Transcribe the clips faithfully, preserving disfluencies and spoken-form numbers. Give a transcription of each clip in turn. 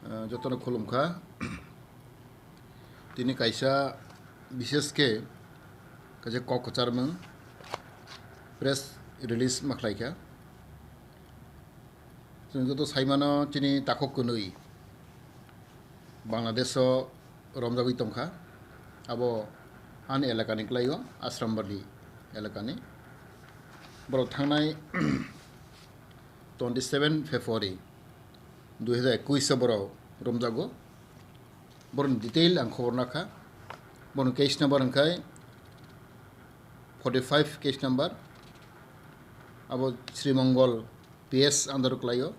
Ah, jotono khulumkha. Tini kaisa bishesh khe kaisa kok kwcharmung press release ma khlaikha. Chwng joto saimano chini takhuk kwnwi Bangladesh-o romjagwi tongkha. Abo ani elakani kwlaio, Ashramwadi elakani. Borok thangnai twenty seven February dui hazar ekuish o borok romjago. Borokni detail ang khobor nakha. Borokni case number hwnkhe forty five case number. Abo Sri Mongol P S under kwlaio,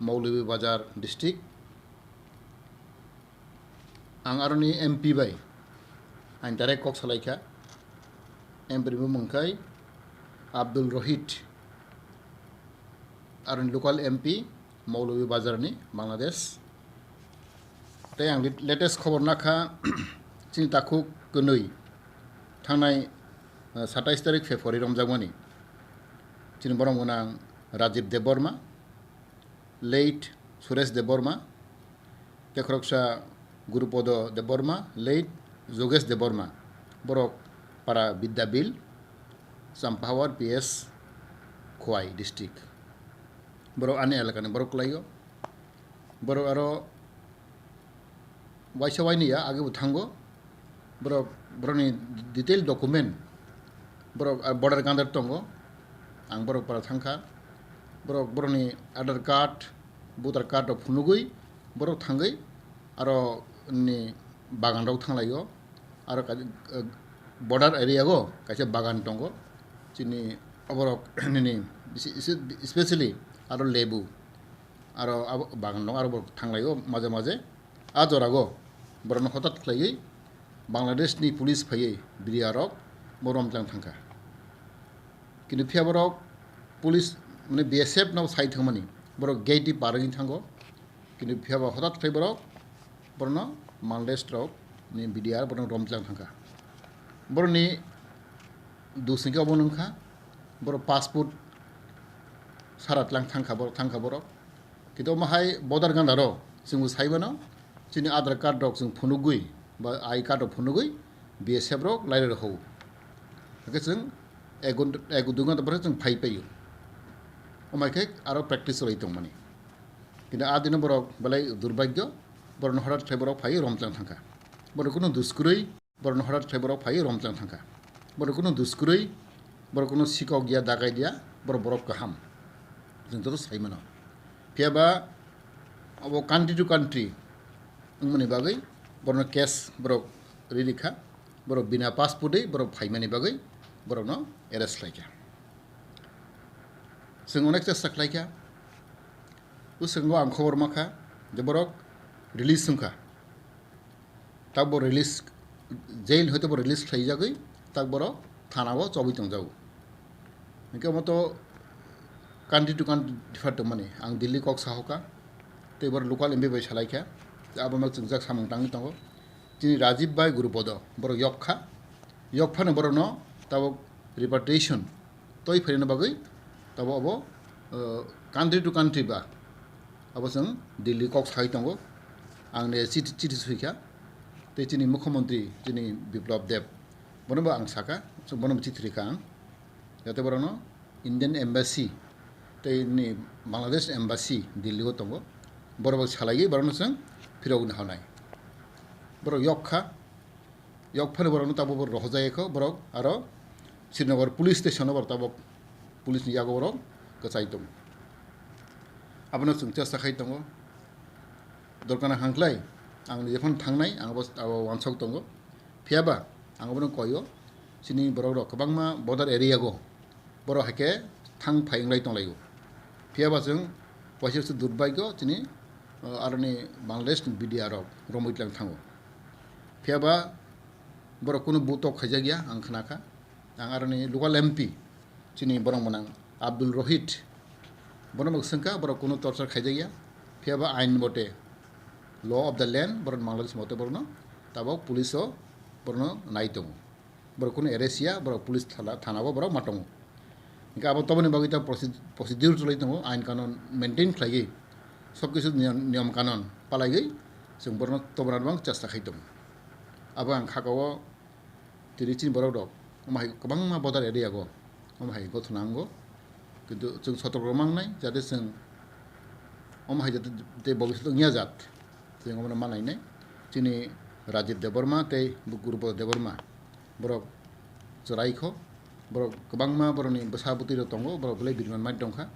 Maulovi Bazar district. Ang aroni M P bai ang direct kok salaikha. M P ni bumung khai Abdul Rohit, aroni local M P, Maulovi Bazar ni, Bangladesh. Tei ang lit-, latest khobor nakha, chini takhuk kwnwi thangnai, uh, satais tarik February romjakmani. Chini borok gwnang Rajiv Debbarma, late Suresh Debbarma, tei khoroksa Gurupodo Debbarma, late Jogesh Debbarma. Borok para Bidyabil, Champahawar P S, Khowai district. Borok ani elakani borok kwlaio. Borok aro waisa waini ya, age bo thango. Borok, borokni detail document, borok, ah, border gandar tongo. Ang borok para thangkha. Borok, borokni Aadhaar card, voter card rok phunugwi borok thangwi aro ni bagan rok thanglaio. Aro kaisa, ah, border area o kaisa bagan tongo. Chini oborok nini bisi-, isi-, especially aro lebu. Aro abo bagan dong, aro borok thanglaio maje maje. A jorago borokno hotat khlaiwi Bangladesh ni police phaiwi B D R rok bo romtlang thangkha. Kintu phiya borok police, mane, B S F no sai thangmani, borok gate ni par wngwi thango. Kintu phiya ba hotat khlai borok, borokno Bangladesh rok ni B D R borokno romtlang thangkha. Borokni dus hwnkhe obo wngkha, borok passport sara tlang thangkha, borok thangkha borok. Kintu omo hai border gandaro chwngbo sai mano, chini Aadhaar card rok chwng phunugwi ba I card rok phunugwi B S F rok lairoi rok hou. Hakhe chwng ek ghonta, ek dui ghonta pore chwng phai paio. Omo hai khe aro practice cholai tongmani. Kintu a dino borok belai durbhagyo, borokno horat khlai borok phaiwi romtlang thangkha. Borok kunu dus kwrwi, borokno horat khlai borok phaiwi romtlang thangkha. Borok kunu dus kwrwi, borok kunu sikok ya, dagai dia, borok, borok kaham. Chwng joto sai mano. Phiya ba abo country to country wngmani bagwi borokno case borok ri rikha, borok bina passport wi borok phaimani bagwi borokno arrest khlaikha. Chwng onek chesta khlaikha. Bwskango ang khobor mankha je borok release wngkha. Tak bo release, jail hoite bo release khlaijagwi, tak borok thana o chobwi tongjago. Hinkhe omo to country to country differ tongmani. Ang Delhi kok sahoka, tei borok local M P bai salaikha, abono chwngjak samung tangwi tongo. Chini Rajiv bai Gurupodo, borok yokkha, yokphano borokno tabok repatriation toi phaina bagwi tabok abo, uh, country to country ba abo chwng Delhi kok sai tongo. Ang ne chiti, chiti suikha, tei chini mukhyamantri chini Biplab Deb, bono bo ang saka, bono bo chiti rikha ang, jate borokno Indian Embassy tei ni Bangladesh Embassy Delhi o tongo, borok bo salaiwi borokno chwng phirogwi naharnai. Borok yokkha, yok phano borokno tabok bo rohorjak kho, borok aro Srinagar police station o borok tabok police ni yago borok kwchai tongo. Abono chwng chesta khai tongo. Dorkar nang hangkhlai ang jephano thangnai, ang abo, abo wansok tongo. Phiya ba ang abono koio, chini borok rok kwbangma border area go borok hai khe thang phai wnglai tonglaio. Phiya ba chwng waisa se durbhagyo chini, uh, aroni Bangladesh ni B D R rok romwi tlang thango. Phiya ba borok kunu butok khaijak ya ang khna kha. Ang aroni local M P chini borok mwnang Abdul Rohit, bono bo swngkha borok kunu torture khaijak ya. Phiya ba ain bote, law of the land, borok Bangladesh mote borokno tabok police o borokno nai tongo. Borok kunu arrest ya, borok police thala-, thana o borok ma tongo. Hinkhe abo toboni bagwi ta proce-, procedure cholai tongo, ain kanon maintain khlaiwi, sob kisu niyom, niyom kanon palaigwi chwng borokno tobonani bang chesta khai tongo. Abo ang kha-o tini chini borok rok omo hai kwbangma border area go omo hai gothona wngo, kintu chwng sotorko mangnai jate chwng omo hai jate tei bobiswt wngya jat chwng omono manainai. Chini Rajit Debbarma tei Gurbo Debbarma borok chwraikho, borok kwbangma borokni bwsa bwtwi rok tongo, borok belai biriman mai tongkha.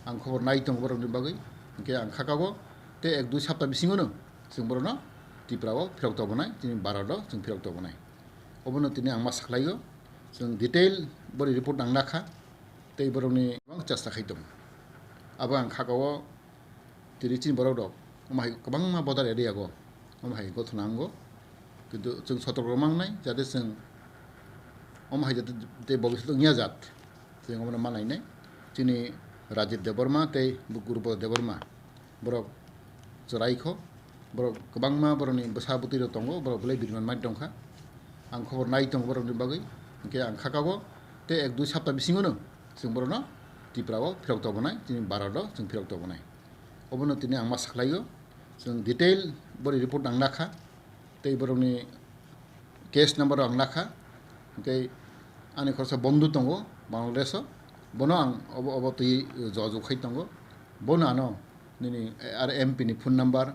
Ang khobor nai tongo borokni bagwi, hinkhe ang kha-o tei ek dui sapta bisingono chwng borokno Tripura o phirok tobonai, chini Bharat o chwng phirok tobonai. Obono tini ang ma saklaio, chwng detail bori report nang nakha tei borokni bang chesta khai tongo. Abo ang kha-o tini chini borok rok omo hai kwbangma border area go omo hai gothona wngo, kintu chwng sotorko mangnai jate chwng omo hai jate tei bobiswt wngya jat chwng omono manainai. Chini Rajit Debbarma tei Gurbo Debbarma borok chwraikho, borok kwbangma borokni bwsa bwtwi rok tongo, borok belai biriman mai tongkha. Ang khobor nai tongo borokni bagwi, hinkhe ang kha-o tei ek dui sapta bisingono chwng borokno Tripura o phirok tobonai, chini Bharat o chwng phirok tobonai. Obono tini ang ma saklaio, chwng detail bori report nang nakha tei borokni case number ang nakha, tei ani khoroksa bondhu tongo Bangladesh o, bono ang obo obo twi jojok khai tongo, bono ano nini ar M P ni phone number,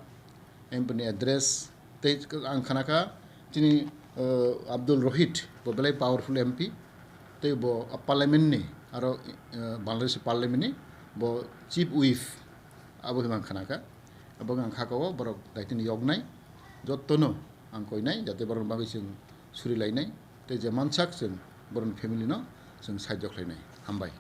M P ni address, tei ang khanakha chini, eh, Abdul Rohit, bo belai powerful M P, tei bo parliament ni aro, eh, Bangladesh parliament ni bo chief whip, abo hima khanakha. Abo ang kha-o borok daitini yoknai, jottono ang koinai, jate borok bagwi chwng suri lainai, tei je mansak chwng borokni family no chwng sahajyo khlainai. Hambai.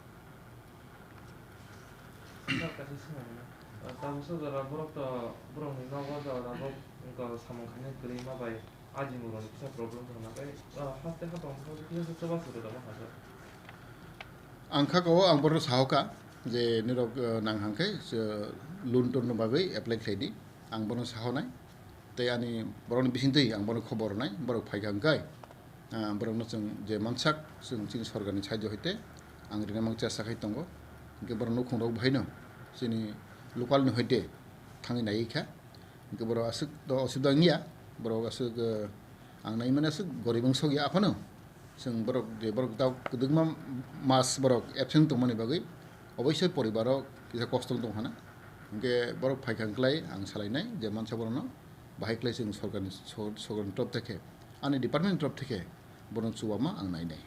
Sir, kaisa swngmung, ah, tabuksa jora borok to, borokni nogo jora bo wngkha samung khainai kwrwi ma bai ajimuroni kisa problem tongna bai, ah, haste hapang kisa chubachu rwtongma kha, sir. Ang kha-o ang bono sahokha je nirok, ah, nang hangkhe, ah, loan tonni bagwi apply khlaidi, ang bono sahonai. Tei ani borokni bisingtwi ang bono khobor rwnai, borok phaikha hwnkhe, ah, borokno chwng je mansak chwng chini sorkarni side hoite ang rinamang chesta khai tongo. Hinkhe borok nukhungrok bahaino chini local ni hoite thangwi naiwi kha. Hinkhe borok aswk to osubida wngya, borok aswk, eh, ang naimani aswk gorib wngsokya aphano. Chwng borok je borok tao kwdwkma mas borok absent tongmani bagwi oboisoi poribar o kisa kosto tong hana. Hinkhe borok phaikha hwnkhlai ang salainai je mansa borokno bahai khlai chwng sorkarni, sor-, sorkarni top theke ani department top theke borokno chuwama ang nainai.